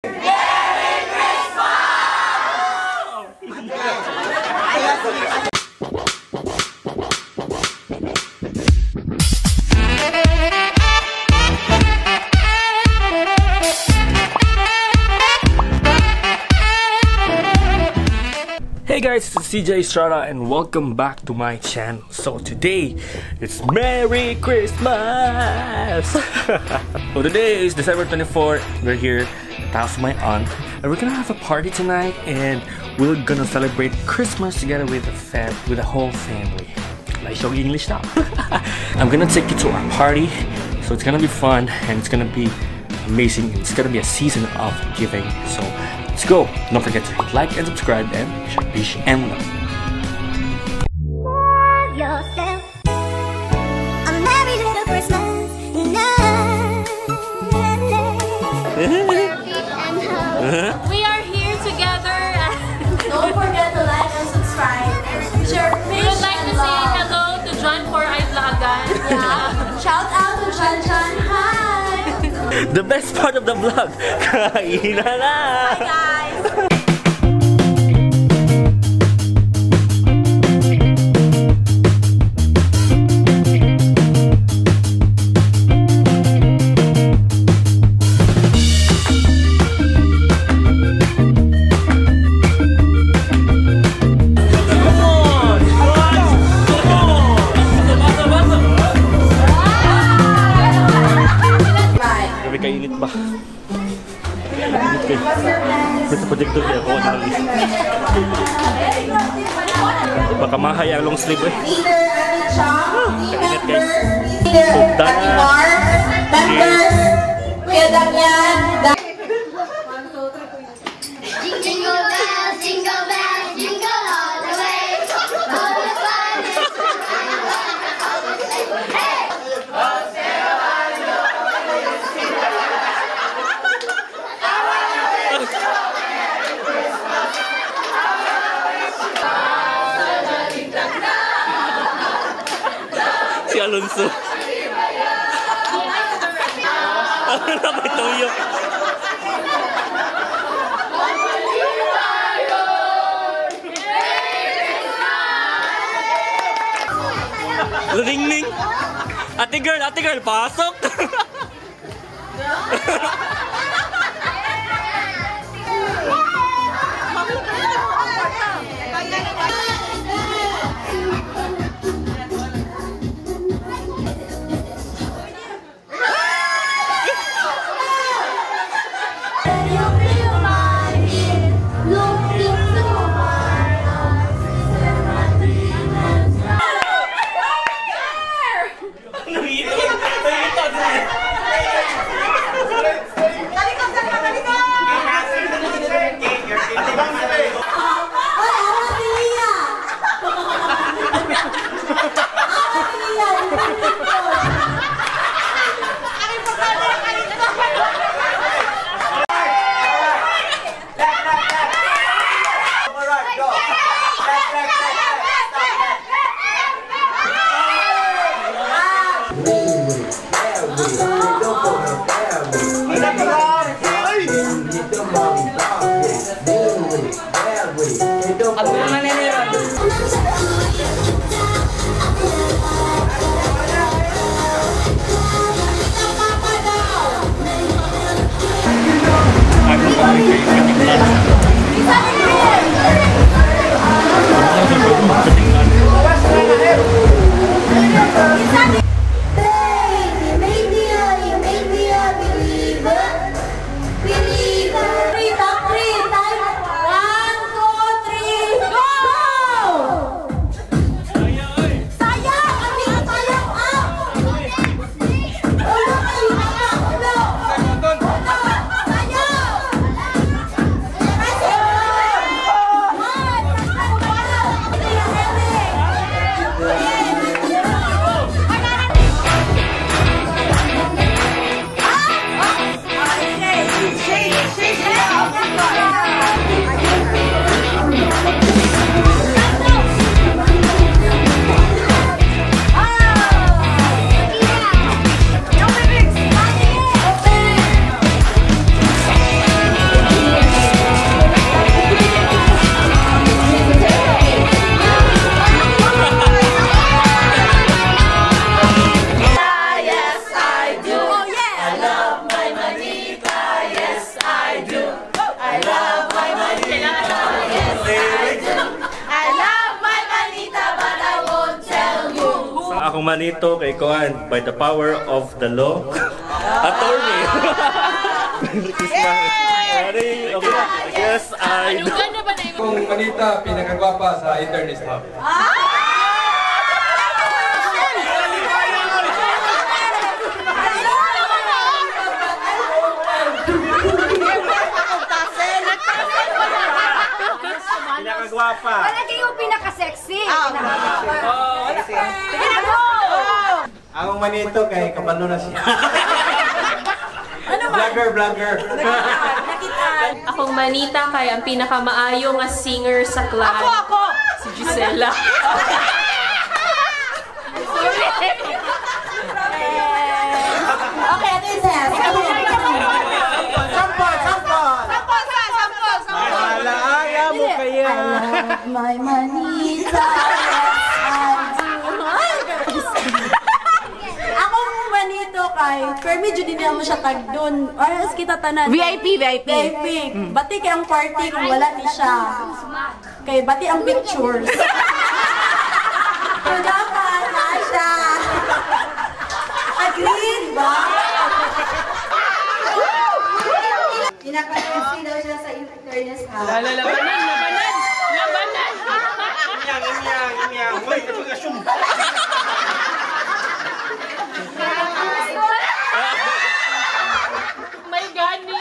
Merry Christmas! Hey guys, it's CJ Estrada and welcome back to my channel. So today, it's Merry Christmas! So today is December 24th. We're here at the house of my aunt and we're gonna have a party tonight and we're gonna celebrate Christmas together with the with the whole family. Like show English now. I'm gonna take you to our party, so it's gonna be fun and it's gonna be amazing. It's gonna be a season of giving. So let's go. Don't forget to hit like and subscribe and share peace and love. Yourself a merry little Christmas now. We are here together. Don't forget to like and subscribe. Share We would like to and say love. Hello to John 4 Eyes Laagan. Yeah. Shout out to John John. Hi! The best part of the vlog. Kainan na! Hi guys! Grabe kainit ba? Init kayo. Basta projector kaya ako na. Baka mahay ang long sleeve eh. Kainit guys. So done. Cheers. Jingle bells, jingle bells, jingle all the way. All the fun is Hey! Si Alonso. Ano na ba tuyo? Luningning! Ate girl, pasok! You feel my need, look into my eyes, and my demons. Nangito! Nangito! Ay, Aratilia! Aratilia! Babe, you made me a believer. Believer. Three, top three, time. 1, 2, 3, go! manito kay Kuan by the power of the law. Attorney. Merry Christmas. Ready? Okay na. Yes, I do. Kung Manita, pinakagwapa sa internet hub. Pinakagwapa. Wala kayo pinaka-sexy. Ang manito kay kabalo na siya. Ano man? Vlogger. Akong manita kay ang pinakamaayo nga singer sa clan. Ako! Si Gisela. Okay, ito yung test. Sampol, sampol! Sampol, sampol, sampol. Alaala mo kaya. I love my manita. Yes, I do. Akong manito kay, pero medyo din mo siya tag dun. Or kita tanan. VIP, VIP. VIP. Bati kay ang party kung wala ni siya. Kay bati ang pictures. Pero dapat na siya. Agree, di ba? Pinaka-sexy daw siya sa Fairness House. Labanan, labanan! Labanan! Imyang, imyang, imyang. Uy, kasyum. May gani!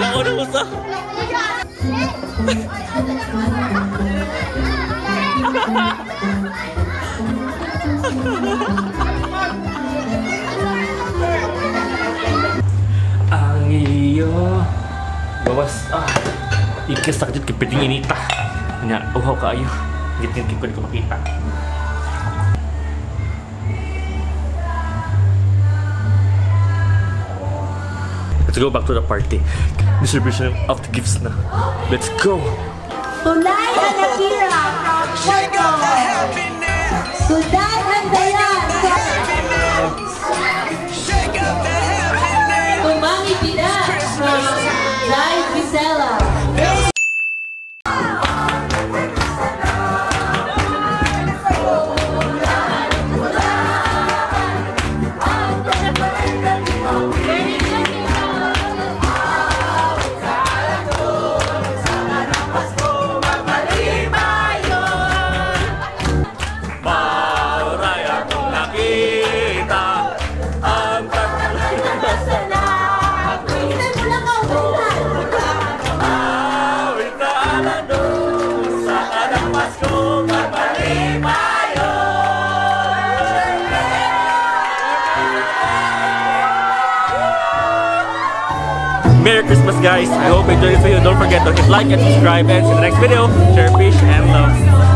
Ako na usa. Ang iyo gawas ah ikas sa kajud kipiting inita. Nya uhaw kaayo. Gitngit ko makita. Let's go back to the party. Distribution of the gifts na. Let's go! Tulay and Akira from Puerto. Sudan and Dayan from Tumangi Pida from Live Gisela. Maray akong nakita ang Awit na alano sa kanang Pasko papalipayo. Merry Christmas, guys! I hope you enjoyed this video. Don't forget to hit like and subscribe, and see you in the next video. Share peace and love.